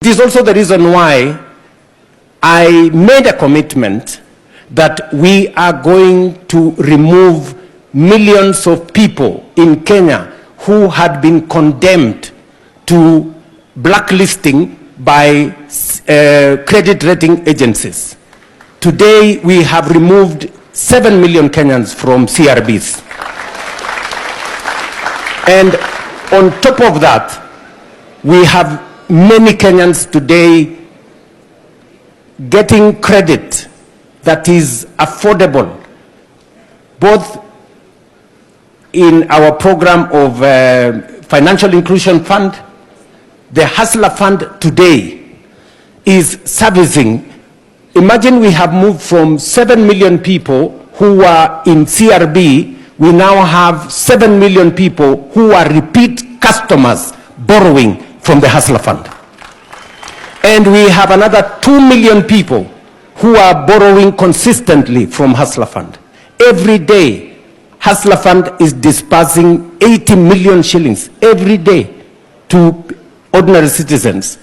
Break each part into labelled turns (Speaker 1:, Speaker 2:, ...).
Speaker 1: It is also the reason why I made a commitment that we are going to remove millions of people in Kenya who had been condemned to blacklisting by credit rating agencies. Today, we have removed 7 million Kenyans from CRBs. And on top of that, we have many Kenyans today getting credit that is affordable, both in our program of Financial Inclusion Fund. The Hustler Fund today is servicing. Imagine, we have moved from 7 million people who were in CRB, we now have 7 million people who are repeat customers borrowing from the Hustler Fund. And we have another 2 million people who are borrowing consistently from Hustler Fund. Every day, Hustler Fund is disbursing 80 million shillings every day to ordinary citizens.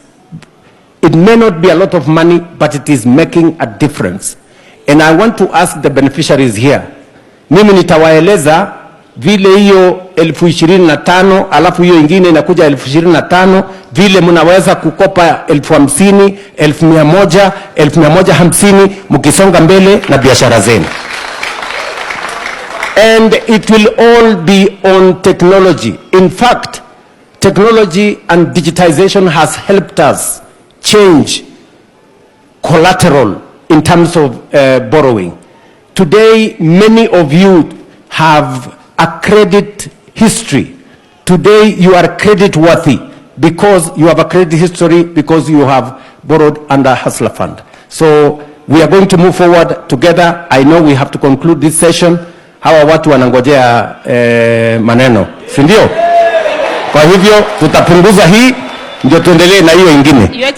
Speaker 1: It may not be a lot of money, but it is making a difference. And I want to ask the beneficiaries here, mimi nitawaeleza vile hiyo 25,000, alafu hiyo ingine inakuja 25,000, vile mnaweza kukopa 50,000, 100,000, 150,000 mkisonga mbele na biashara zenu. And it will all be on technology. In fact, technology and digitization has helped us change collateral in terms of borrowing. Today, many of you have a credit history. Today, you are credit worthy because you have a credit history, because you have borrowed under Hustler Fund. So we are going to move forward together. I know we have to conclude this session. Hawa watu wanangojea maneno, si ndio? Kwa hivyo tutapunguza hii ndio tuendelee na hiyo ingine.
Speaker 2: Your